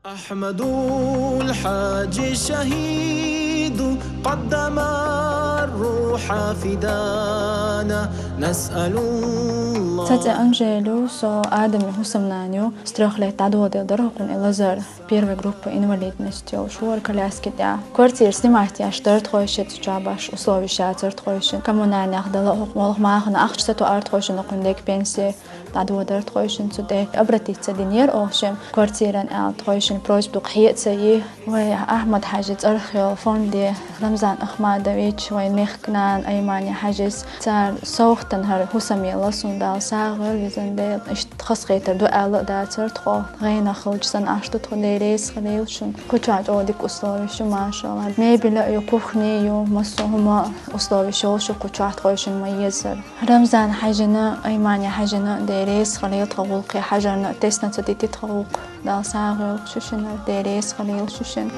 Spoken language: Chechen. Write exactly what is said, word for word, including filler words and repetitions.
أحمد الحاج شهيد قدم الروح فدانا نسأل الله. Цаца Анжелю, со Адама хӀусамнана ю, с трёх лет дӀадоладелла дара хӀокхунна и лазар, первой группы инвалидность йолуш вара коляски тӀехь. Квартира снимать еш дара тхойшица, чабаш условия шацара тхойшина. Коммунальных дала хӀокху молха махана ахча сатоара тхойшина, кхуьнан дега пенсия дӀадоладара тхойшина цу тӀе. Обратиться динера оха шен квартиран аьлла, тхойшина просьба дукха хье а ца йи. Вай Ахьмад-Хьаьжин цӀарах йолу фонде Рамзан Ахмадович, вай мехкан нана Аймани-Хьаьжис, цара совгӀатана хӀара хӀусам елла суна, Дала сагӀа дойла везан Дела. Иштта хазахетар ду аьлла а дацара тхо, гӀенах хилча санна Ӏаш ду тхо, Дела реза хуьлийла шуна. Кху чохь чӀогӀа дика условия ю, машалла. Мебель а ю, кухни а ю, массо а хӀума условия йолуш ю кху чохь тхойшина ма-еззара. Рамзан-Хьаьжина, Аймани-Хьаьжина Дела реза хуьлийла тхан гӀуллакхе, хьажарна а, тесна а ца дити тхан гӀуллакх. Дала сагӀа дойла шуьшинна, Дела реза хуьлийла шуьшинна.